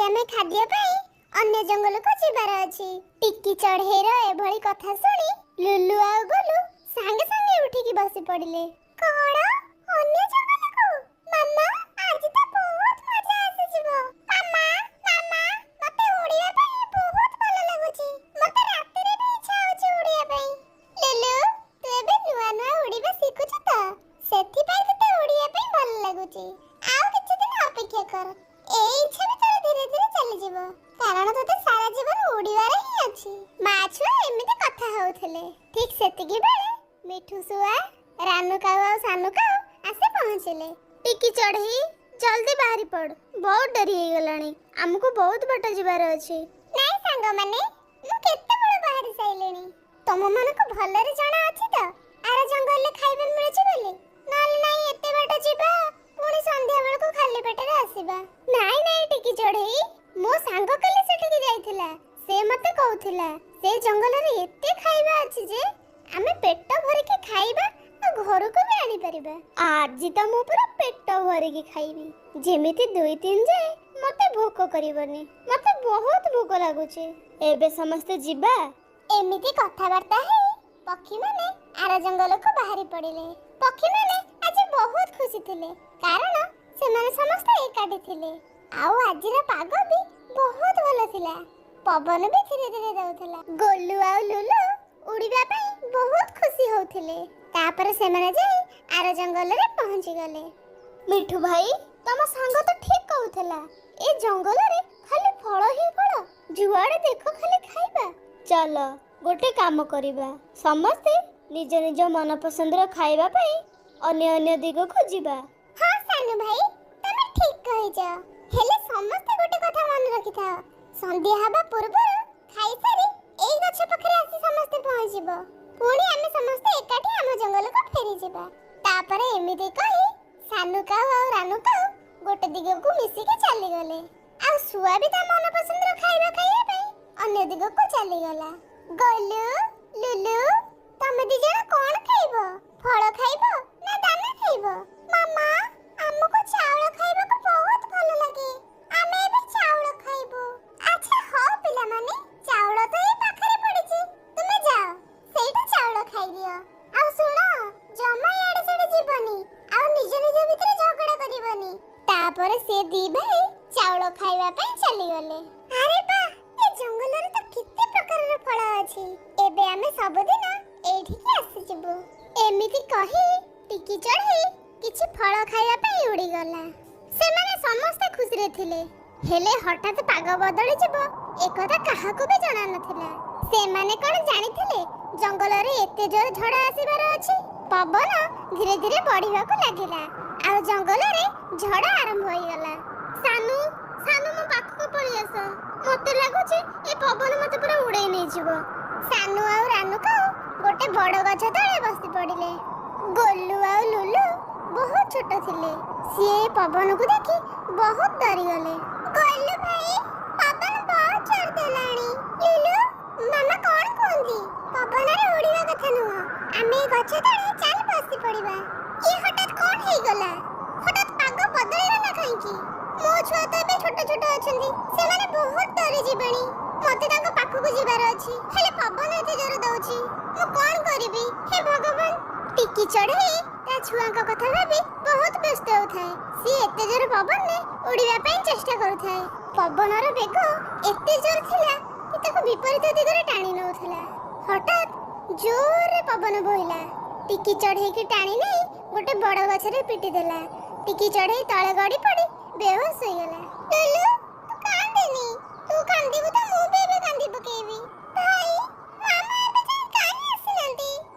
ଆମେ ଖାଦ୍ୟ ପାଇଁ ଅନ୍ୟ ଜଙ୍ଗଲକୁ ଯିବାର ଅଛି। ଟିକି ଚଢ଼େଇର ଏଭଳି କଥା ଶୁଣି ଲୁଲୁ ଆଉ ଗୋଲୁ ସାଙ୍ଗେ ସାଙ୍ଗେ ଉଠିକି ବସି ପଡ଼ିଲେ। କଣ, ଅନ୍ୟ ଜଙ୍ଗଲକୁ? ମାମା, ଆଜି ତ ବହୁତ ମଜା ଆସିଯିବ। ମାମା, ମାମା, ମତେ ଉଡ଼ିବା ପାଇଁ ବହୁତ ଭଲ ଲାଗୁଛି। ମତେ ରାତିରେ ବି ଇଚ୍ଛା ହଉଛି ଉଡ଼ିବା ପାଇଁ। ଲୁଲୁ, ତୁ ଏବେ ନୂଆ ନୂଆ ଉଡ଼ିବା ଶିଖୁଛୁ ତ, ସେଥିପାଇଁ ତତେ ଉଡ଼ିବା ପାଇଁ ଭଲ ଲାଗୁଛି। ଆଉ କିଛି ଦିନ ଅପେକ୍ଷା କର, ଏଇ ଇଚ୍ଛା ବି ତୋର ଧୀରେ ଧୀରେ ଚାଲିଯିବ, କାରଣ ତୋତେ ସାରା ଜୀବନ ଉଡ଼ିବାରେ ହିଁ ଅଛି। ମା ଛୁଆ ଏମିତି କଥା ହଉଥିଲେ, ଠିକ ସେତିକି ବେଳେ ମିଠୁ ଶୁଆ, ରାନୁ କାଉ ଆଉ ସାନୁ କାଉ ଆସି ପହଞ୍ଚିଲେ। ଟିକି ଚଢ଼େଇ, ଜଲ୍ଦି ବାହାରି ପଡ, ବହୁତ ଡେରି ହେଇଗଲାଣି, ଆମକୁ ବହୁତ ବାଟ ଯିବାର ଅଛି। ନାଇଁ ସାଙ୍ଗମାନେ, ମୁଁ କେତେବେଳୁ ବାହାରି ସାରିଲିଣି। ତମମାନଙ୍କୁ ଭଲରେ ଜଣା ଅଛି ତ ଆର ଜଙ୍ଗଲରେ ଖାଇବା ମିଳୁଛି ବୋଲି? ନହେଲେ ନାଇଁ ଏତେ ବାଟ ଯିବା, ପୁଣି ସନ୍ଧ୍ୟା ବେଳକୁ ଖାଲି ପେଟରେ ଆସିବା। ନାଇଁ ନାଇଁ ଟିକି ଚଢ଼େଇ, ମୋ ସାଙ୍ଗ କାଲି ସେଠିକି ଯାଇଥିଲା। ସେ ମତେ କହୁଥିଲା ସେ ଜଙ୍ଗଲରେ ଏତେ ଖାଇବା ଅଛି ଯେ ଆମେ ପେଟ ଭରିକି ଖାଇବା ଆଉ ଘରକୁ ବି ଆଣିପାରିବା। ଆଜି ତ ମୁଁ ପୁରା ପେଟ ଭରିକି ଖାଇବି, ଯେମିତି 2 ଦିନ ଯାଏ ମତେ ଭୋକ କରିବନି। ମତେ ବହୁତ ଭୋକ ଲାଗୁଛି। ଏବେ ସମସ୍ତେ ଯିବା। ଏମିତି କଥାବାର୍ତ୍ତା ହେଇ ପକ୍ଷୀମାନେ ଆର ଜଙ୍ଗଲକୁ ବାହାରି ପଡ଼ିଲେ। ପକ୍ଷୀମାନେ ଆଜି ବହୁତ ଖୁସି ଥିଲେ, କାରଣ ସେମାନେ ସମସ୍ତେ ଏକାଠି ଥିଲେ ଆଉ ଆଜିର ପାଗ ବି ବହୁତ ଭଲ ଥିଲା। ପବନ ବି ଧୀରେ ଧୀରେ ଦଉଥିଲା। ଗୋଲୁ ଆଉ ଲୁଲୁ ଉଡ଼ିବା ପାଇଁ ବହୁତ ଖୁସି ହଉଥିଲେ। ତାପରେ ସେମାନେ ଯାଇ ଆର ଜଙ୍ଗଲରେ ପହଞ୍ଚିଗଲେ। ମିଠୁ ଭାଇ, ତମ ସାଙ୍ଗ ତ ଠିକ କହୁଥିଲା। ଏ ଜଙ୍ଗଲରେ ଖାଲି ଫଳ ହିଁ ଫଳ, ଯୁଆଡେ ଦେଖ ଖାଲି ଖାଇବା। ଚାଲ ଗୋଟେ କାମ କରିବା, ସମସ୍ତେ ନିଜ ନିଜ ମନ ପସନ୍ଦର ଖାଇବା ପାଇଁ ଅନ୍ୟ ଅନ୍ୟ ଦିଗକୁ ଯିବା। ହଁ ସାନୁ ଭାଇ, ତମେ ଠିକ କହିଛ। ହେଲେ ସମସ୍ତେ ଗୋଟେ କଥା ମନେ ରଖିଥାଅ, ସନ୍ଧ୍ୟା ହେବା ପୂର୍ବରୁ ଖାଇସାରି ଏଇ ଗଛ ପାଖରେ ଆସି ସମସ୍ତେ ପହଞ୍ଚିବ। ପୁଣି ଆମେ ସମସ୍ତେ ଏକାଠି ଆମ ଜଙ୍ଗଲକୁ ଫେରିଯିବା। ତାପରେ ଏମିତି କହି ସାନୁ କାଉ ଆଉ ରାନୁ କାଉ ଗୋଟେ ଦିଗକୁ ମିଶିକି ଚାଲିଗଲେ ଆଉ ଶୁଆ ବି ତା ମନ ପସନ୍ଦର ଖାଇବା ଖାଇବା ପାଇଁ ଅନ୍ୟ ଦିଗକୁ ଚାଲିଗଲା। ଗୋଲୁ, ଲୁଲୁ, ତମେ ଦି ଜଣ କଣ ଖାଇବ? ଫଳ ଖାଇବ ନା ଦାନା ଖାଇବ? ମାମା, ଆମକୁ ଚାଉଳ ଖାଇବାକୁ ବହୁତ ଭଲ ଲାଗେ। ଆମେ ଏବେ ଚାଉଳ ଖାଇବୁ। ଆଚ୍ଛା ହଉ ପିଲାମାନେ, ଚାଉଳ ତ ଏଇ ପାଖରେ ପଡିଛି, ତୁମେ ଯାଅ ସେଇଠୁ ଚାଉଳ ଖାଇଦିଅ। ଆଉ ଶୁଣ, ଜମା ଇଆଡେ ସିଆଡେ ଯିବନି ଆଉ ନିଜ ନିଜ ଭିତରେ ଝଗଡା କରିବନି। ତାପରେ ସେ ଦି ଭାଇ ଚାଉଳ ଖାଇବା ପାଇଁ ଚାଲିଗଲେ। ଆରେ ବା, ଏ ଜଙ୍ଗଲରେ ତ କେତେ ପ୍ରକାରର ଫଳ ଅଛି। ଏବେ ଆମେ ସବୁଦିନ ଏଇଠିକି ଆସିଯିବୁ। ଏମିତି କହି ଟିକି ଚଢ଼େଇ କିଛି ଫଳ ଖାଇବା ପାଇଁ ଉଡ଼ିଗଲା। ସେମାନେ ସମସ୍ତେ ଖୁସିରେ ଥିଲେ। ହେଲେ ହଠାତ୍ ପାଗ ବଦଳିଯିବ, ଏକଥା କାହାକୁ ବି ଜଣା ନଥିଲା। ସେମାନେ କଣ ଜାଣିଥିଲେ ଜଙ୍ଗଲରେ ଏତେ ଜୋର ଝଡ଼ ଆସିବାର ଅଛି? ପବନ ଧୀରେ ଧୀରେ ବଢିବାକୁ ଲାଗିଲା ଆଉ ଜଙ୍ଗଲରେ ଝଡ଼ ଆରମ୍ଭ ହୋଇଗଲା। ସାନୁ, ସାନୁ, ମୋ ପାଖକୁ ପଳେଇ ଆସ। ମତେ ଲାଗୁଛି ଏ ପବନ ମତେ ପୁରା ଉଡେଇ ନେଇଯିବ। ସାନୁ ଆଉ ରାନୁ କାଉ ଗୋଟେ ବଡ ଗଛ ତଳେ ବସି ପଡିଲେ। ଗୋଲୁ ଆଉ ଲୁଲୁ ବହୁତ ଛୋଟ ଥିଲେ। ସିଏ ଏ ପବନକୁ ଦେଖି ବହୁତ ଡରିଗଲେ। ଗୋଲୁ ଭାଇ, ପବନ ବହୁତ ଜୋର ଦେଲାଣି। ଲୁଲୁ, ମାମା କଣ କୁହନ୍ତି? ପବନରେ ଉଡ଼ିବା କଥା ନୁହଁ। ଆମେ ଏ ଗଛ ତଳେ ଚାଲ ବସି ପଡିବା। ଇଏ ହଠାତ୍ କଣ ହେଇଗଲା? ହଠାତ୍ ପାଗ ବଦଳିଗଲା କାହିଁକି? ମୋ ଛୁଆ ତ ଏବେ ଛୋଟ ଛୋଟ ଅଛନ୍ତି, ସେମାନେ ବହୁତ ଡରିଯିବେଣି। ମତେ ତାଙ୍କ ପାଖକୁ ଯିବାର ଅଛି, ହେଲେ ପବନ ଏତେ ଜୋର ଦଉଛି, ମୁଁ କଣ କରିବି? ହେ ଭଗବାନ! ଟିକି ଚଢ଼େଇ ତା ଛୁଆଙ୍କ କଥା ଭାବି ବହୁତ ବ୍ୟସ୍ତ ହେଉଥାଏ। ସିଏ ଏତେ ଜୋର ପବନରେ ଉଡ଼ିବା ପାଇଁ ଚେଷ୍ଟା କରୁଥାଏ। ପବନର ବେଗ ଏତେ ଜୋର ଥିଲା କି ତାକୁ ବିପରୀତ ଦିଗରେ ଟାଣି ନଉଥିଲା। ହଠାତ୍ ଜୋରରେ ପବନ ବୋହିଲା, ଟିକି ଚଢ଼େଇକି ଟାଣି ନେଇ ଗୋଟେ ବଡ ଗଛରେ ପିଟି ଦେଲା। ଟିକି ଚଢ଼େଇ ତଳେ ଗଡ଼ି ପଡ଼ି ବେହୋସ ହୋଇଗଲା। ଲୁଲୁ, ତୁ କାନ୍ଦେନି। ତୁ କାନ୍ଦିବୁ ତ ମୁଁ ବି ଏବେ କାନ୍ଦି ପକେଇବି। ଭାଇ, ମାମା ଏବେ ଯାଏଁ କାହିଁ ଆସିନାହାନ୍ତି?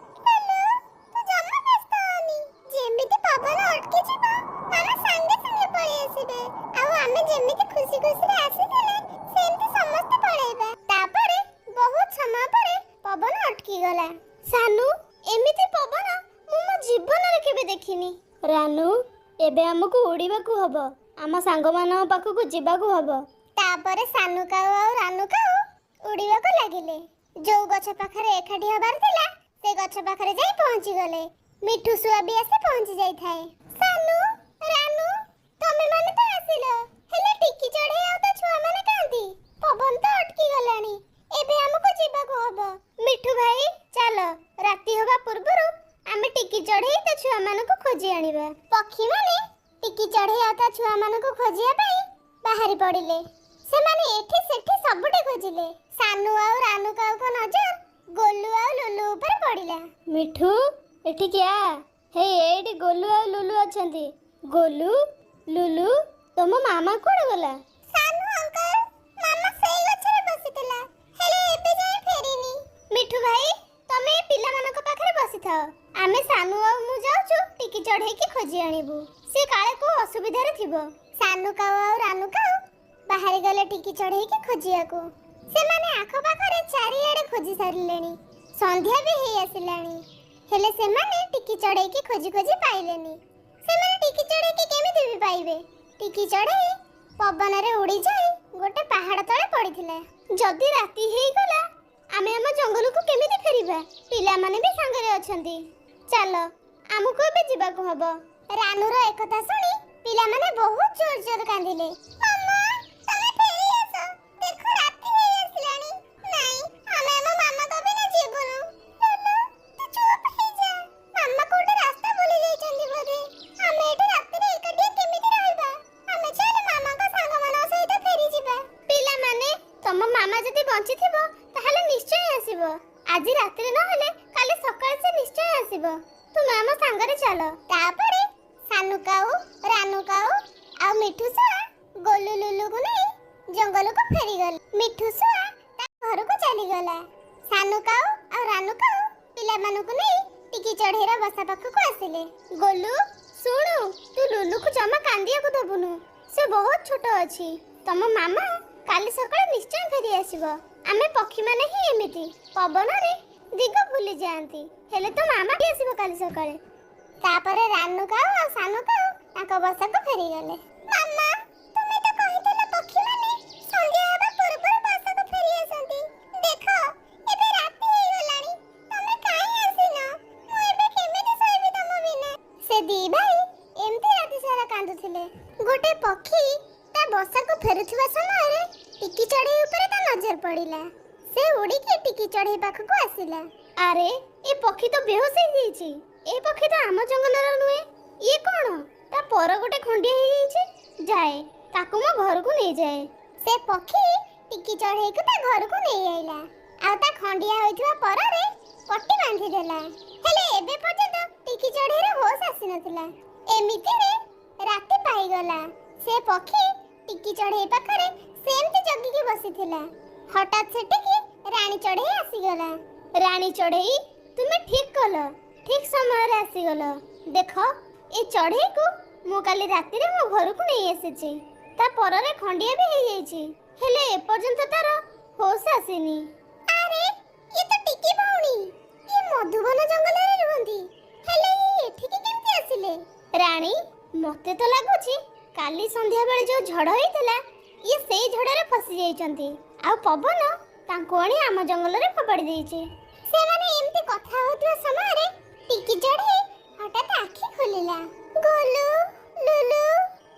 ଲୁଲୁ, ତୁ ଜମା ବ୍ୟସ୍ତ ହନି। ଯେମିତି ପବନ ଅଟକିଯିବ, ମାମା ସାଙ୍ଗେ ସାଙ୍ଗେ ପଳେଇ ଆସିବେ ଆଉ ଆମେ ଯେମିତି ଖୁସି ଖୁସିରେ ଆସିଥିଲେ, ସେମିତି ସମସ୍ତେ ପଳେଇବା। ତାପରେ ବହୁତ ସମୟ ପରେ ପବନ ଅଟକିଗଲା। ସାନୁ, ଏମିତି ପବନ ମୁଁ ମୋ ଜୀବନରେ କେବେ ଦେଖିନି। ରାନୁ, ଏବେ ଆମକୁ ଉଡ଼ିବାକୁ ହବ। ଆମ ସାଙ୍ଗମାନଙ୍କ ପାଖକୁ ଯିବାକୁ ହବ। ତାପରେ ସାନୁ କାଉ ଆଉ ରାନୁ କାଉ ଉଡ଼ିବାକୁ ଲାଗିଲେ। ଯୋଉ ଗଛ ପାଖରେ ଏକାଠି ହବାର ଥିଲା, ସେ ଗଛ ପାଖରେ ଯାଇ ପହଞ୍ଚିଗଲେ। ମିଠୁ ଶୁଆ ବି ଆସି ପହଞ୍ଚି ଯାଇଥାଏ। ସାନୁ, ରାନୁ, ତମେ ମାନେ ତ ଆସିଲ, ହେଲେ ଟିକି ଚଢ଼େଇ ଆଉ ତା ଛୁଆମାନେ ଟିକି ଚଢ଼େଇ ଆଉ ତା ଛୁଆମାନଙ୍କୁ ଖୋଜିବା ପାଇଁ ବାହାରି ପଡ଼ିଲେ। ସେମାନେ ଏଠି ସେଠି ସବୁଠି ଖୋଜିଲେ। ସାନୁ ଆଉ ରାନୁ କାଉଙ୍କ ନଜର ଗୋଲୁ ଆଉ ଲୁଲୁ ଉପରେ ପଡ଼ିଲା। ମିଠୁ, ଏଠିକି ଆ। ହେଇ, ଏଇଠି ଗୋଲୁ ଆଉ ଲୁଲୁ ଅଛନ୍ତି। ଗୋଲୁ, ଲୁଲୁ, ତମ ମାମା କୁଆଡ଼େ ଗଲା? ସାନୁ ଅଙ୍କଲ, ମାମା ସେଇ ଗଛରେ ବସିଥିଲା, ହେଲେ ଏବେ ଯାଏଁ ଫେରିନି। ମିଠୁ ଭାଇ, ତମେ ଏ ପିଲାମାନଙ୍କ ପାଖରେ ବସିଥାଅ। ଆମେ ସାନୁ ଆଉ ମୁଁ ଯାଉଛୁ, ଟିକି ଚଢ଼େଇକି ଖୋଜି ଆଣିବୁ। ସେ କାଳେ କୋଉ ଅସୁବିଧାରେ ଥିବ। ସାନୁ କାଉ ଆଉ ରାନୁ କାଉ ବାହାରି ଗଲେ ଟିକି ଚଢ଼େଇକି ଖୋଜିବାକୁ। ସେମାନେ ଆଖପାଖରେ ଚାରିଆଡ଼େ ଖୋଜି ସାରିଲେଣି। ସନ୍ଧ୍ୟା ବି ହେଇ ଆସିଲାଣି, ହେଲେ ସେମାନେ ଟିକି ଚଢ଼େଇକି ଖୋଜି ଖୋଜି ପାଇଲେନି। ସେମାନେ ଟିକି ଚଢ଼େଇକି କେମିତି ବି ପାଇବେ? ଟିକି ଚଢ଼େଇ ପବନରେ ଉଡ଼ି ଯାଇ ଗୋଟେ ପାହାଡ଼ ତଳେ ପଡ଼ିଥିଲା। ଯଦି ରାତି ହେଇଗଲା, ଆମେ ଆମ ଜଙ୍ଗଲକୁ କେମିତି ଫେରିବା? ପିଲାମାନେ ବି ସାଙ୍ଗରେ ଅଛନ୍ତି। ଚାଲ, ଆମକୁ ଏବେ ଯିବାକୁ ହବ। ରାନୁର ଏକଥା ଶୁଣି ପିଲାମାନେ ବହୁତ ଜୋର ଜୋର କାନ୍ଦିଲେ। ମାମା, ତମେ ଫେରି ଆସ, ଦେଖ ରାତି ହେଇ ଆସିଲାଣି। ନାଇଁ, ଆମେ ଆମ ମାମାଙ୍କ ବିନା ଯିବୁନୁ। ଲୁଲୁ, ତୁ ଚୁପ୍ ହେଇଯା। ମାମା କୋଉଠି ରାସ୍ତା ଭୁଲି ଯାଇଛନ୍ତି ବୋଧେ। ଆମେ ଏଠି ରାତିରେ ଏକାଟିଆ କେମିତି ରହିବା? ଆମେ ଚାଲ ମାମାଙ୍କ ସାଙ୍ଗମାନଙ୍କ ସହିତ ଫେରିଯିବା। ପିଲାମାନେ, ତମ ମାମା ଯଦି ବଞ୍ଚିଥିବ ତାହେଲେ ନିଶ୍ଚୟ ଆସିବ। ଆଜି ରାତିରେ ନହେଲେ କାଲି ସକାଳେ ସେ ନିଶ୍ଚୟ ଆସିବ। ତୁମେ ଆମ ସାଙ୍ଗରେ ଚାଲ। ତାପରେ ସାନୁ କାଉ, ରାନୁ କାଉ ଆଉ ମିଠୁ ଶୁଆ ଗୋଲୁ ଲୁଲୁକୁ ନେଇ ଜଙ୍ଗଲକୁ ଫେରିଗଲେ। ମିଠୁ ଶୁଆ ତା ଘରକୁ ଚାଲିଗଲା। ସାନୁ କାଉ ଆଉ ରାନୁ କାଉ ପିଲାମାନଙ୍କୁ ନେଇ ଟିକି ଚଢ଼େଇର ବସା ପାଖକୁ ଆସିଲେ। ଗୋଲୁ, ଶୁଣୁ, ତୁ ଲୁଲୁକୁ ଜମା କାନ୍ଦିବାକୁ ଦବୁନୁ। ସେ ବହୁତ ଛୋଟ ଅଛି। ତମ ମାମା କାଲି ସକାଳେ ନିଶ୍ଚୟ ଫେରି ଆସିବ। ଆମେ ପକ୍ଷୀମାନେ ହିଁ ଏମିତି ପବନରେ ଦିଗ ଭୁଲି ଯାଆନ୍ତି। ହେଲେ ତୋ ମାମା ବି ଆସିବ କାଲି ସକାଳେ। ତାପରେ ରାନୁ କାଉ ଆଉ ସାନୁ କାଉ ତାଙ୍କ ବସାକୁ ଫେରିଗଲେ। ମାମା, ତୁମେ ତ କହିଥିଲ ପକ୍ଷୀମାନେ ସନ୍ଧ୍ୟା ହେବା ପୂର୍ବରୁ ବସାକୁ ଫେରି ଆସନ୍ତି। ଦେଖ, ଏବେ ରାତି ହେଇଗଲାଣି, ତମେ କାହିଁ ଆସିନ? ମୁଁ ଏବେ କେମିତି ଶୋଇବି ତମ ବିନା? ସେ ଦି ଭାଇ ଏମିତି ରାତି ସାରା କାନ୍ଦୁଥିଲେ। ଗୋଟେ ପକ୍ଷୀ ତା ବସାକୁ ଫେରୁଥିବା ସମୟରେ ଟିକି ଚଢ଼େଇ ଉପରେ ତା ନଜର ପଡ଼ିଲା। ସେ ଉଡ଼ିକି ଟିକି ଚଢ଼େଇ ପାଖକୁ ଆସିଲା। ଆରେ, ଏ ପକ୍ଷୀ ତ ବେହୋସ ହେଇଯାଇଛି। ଏ ପକ୍ଷୀ ତ ଆମ ଜଙ୍ଗଲର ନୁହେଁ। ଇଏ କଣ, ତା ପର ଗୋଟେ ଖଣ୍ଡିଆ ହେଇଯାଇଛି। ଯାଏ, ତାକୁ ମୋ ଘରକୁ ନେଇଯାଏ। ସେ ପକ୍ଷୀ ଟିକି ଚଢ଼େଇକୁ ତା ଘରକୁ ନେଇ ଆଇଲା ଆଉ ତା ଖଣ୍ଡିଆ ହୋଇଥିବା ପରରେ ପଟି ବାନ୍ଧିଦେଲା। ହେଲେ ଏବେ ପର୍ଯ୍ୟନ୍ତ ଟିକି ଚଢ଼େଇର ହୋଶ ଆସିନଥିଲା। ଏମିତିରେ ରାତି ପାଇଗଲା। ସେ ପକ୍ଷୀ ଟିକି ଚଢ଼େଇ ପାଖରେ ସେମିତି ଜଗିକି ବସିଥିଲା। ହଠାତ୍ ସେଠିକି ରାଣୀ ଚଢ଼େଇ ଆସିଗଲା। ରାଣୀ ଚଢ଼େଇ, ତୁମେ ଠିକ କଲ, ଠିକ ସମୟରେ ଆସିଗଲ। ଦେଖ, ଏ ଚଢ଼େଇକୁ ମୁଁ କାଲି ରାତିରେ ମୋ ଘରକୁ ନେଇ ଆସିଛି। ତା ପରରେ ଖଣ୍ଡିଆ ବି ହେଇଯାଇଛି, ହେଲେ ଏପର୍ଯ୍ୟନ୍ତ ତାର ହୋଶ ଆସିନି। ଆରେ, ଇଏ ତ ଟିକି ଭଉଣୀ। ଇଏ ମଧୁବନ ଜଙ୍ଗଲରେ ରୁହନ୍ତି, ହେଲେ ଇଏ ଏଠିକି କେମିତି ଆସିଲେ? ରାଣୀ, ମତେ ତ ଲାଗୁଛି କାଲି ସନ୍ଧ୍ୟାବେଳେ ଯୋଉ ଝଡ଼ ହେଇଥିଲା, ଇଏ ସେଇ ଝଡ଼ରେ ଫସି ଯାଇଛନ୍ତି ଆଉ ପବନ ତାଙ୍କୁ ଆଣି ଆମ ଜଙ୍ଗଲରେ ଫୋପାଡ଼ି ଦେଇଛି। ସେମାନେ ଏମିତି କଥା ହଉଥିବା ସମୟରେ ଟିକି ଚଢ଼େଇ ହଠାତ୍ ଆଖି ଖୋଲିଲା। ଗୋଲୁ, ଲୁଲୁ,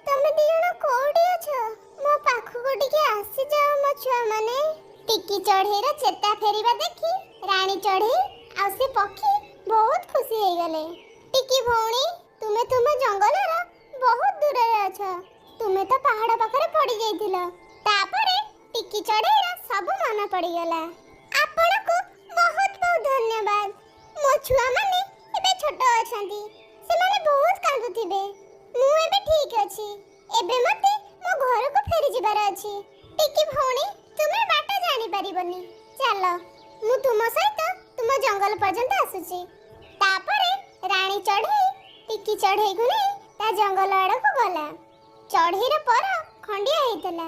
ତମେ ଦି ଜଣ କୋଉଠି ଅଛ? ମୋ ପାଖକୁ ଟିକେ ଆସିଯାଅ ମୋ ଛୁଆମାନେ। ଟିକି ଚଢ଼େଇର ଚେତା ଫେରିବା ଦେଖି ରାଣୀ ଚଢ଼େଇ ଆଉ ସେ ପକ୍ଷୀ ବହୁତ ଖୁସି ହେଇଗଲେ। ଟିକି ଭଉଣୀ, ତୁମେ ତୁମ ଜଙ୍ଗଲର ବହୁତ ଦୂରରେ ଅଛ। ତୁମେ ତ ପାହାଡ଼ ପାଖରେ ପଡ଼ି ଯାଇଥିଲ। ତାପରେ ଟିକି ଚଢ଼େଇର ସବୁ ମନେ ପଡ଼ିଗଲା। ଆପଣଙ୍କୁ ବହୁତ ବହୁତ ଧନ୍ୟବାଦ। ମୋ ଛୁଆମାନେ ଏବେ ଛୋଟ ଅଛନ୍ତି, ସେମାନେ ବହୁତ କାନ୍ଦୁଥିବେ। ମୁଁ ଏବେ ଠିକ ଅଛି। ଏବେ ମତେ ମୋ ଘରକୁ ଫେରିଯିବାର ଅଛି। ଟିକି ଭଉଣୀ, ତୁମେ ବାଟ ଜାଣିପାରିବନି। ଚାଲ, ମୁଁ ତୁମ ସହିତ ତୁମ ଜଙ୍ଗଲ ପର୍ଯ୍ୟନ୍ତ ଆସୁଛି। ତାପରେ ରାଣୀ ଚଢ଼େଇ ଟିକି ଚଢ଼େଇକୁ ନେଇ ତା ଜଙ୍ଗଲ ଆଡ଼କୁ ଗଲା। ଚଢ଼େଇର ପର ଖଣ୍ଡିଆ ହେଇଥିଲା,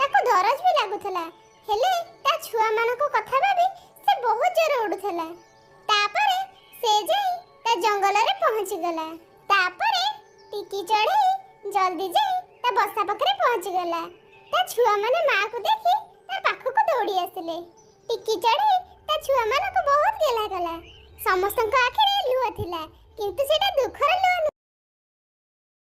ତାକୁ ଦରଜ ବି ଲାଗୁଥିଲା, ହେଲେ ତା ଛୁଆମାନଙ୍କ କଥା ଭାବି ସେ ବହୁତ ଜୋର ଉଡୁଥିଲା। ତାପରେ ସେ ଯାଇ ତା ଜଙ୍ଗଲରେ ପହଞ୍ଚିଗଲା। ତାପରେ ଟିକି ଚଢ଼େଇ ଜଲ୍ଦି ଯାଇ ତା ବସା ପାଖରେ ପହଞ୍ଚିଗଲା। ତା ଛୁଆମାନେ ମାଆକୁ ଦେଖି ତା ପାଖକୁ ଦୌଡ଼ି ଆସିଲେ। ଟିକି ଚଢ଼େଇ ତା ଛୁଆମାନଙ୍କୁ ବହୁତ ଗେହ୍ଲା କଲା। ସମସ୍ତଙ୍କ ଆଖିରେ ଲୁହ ଥିଲା, କିନ୍ତୁ ସେଇଟା ଦୁଃଖର ଲୁହ।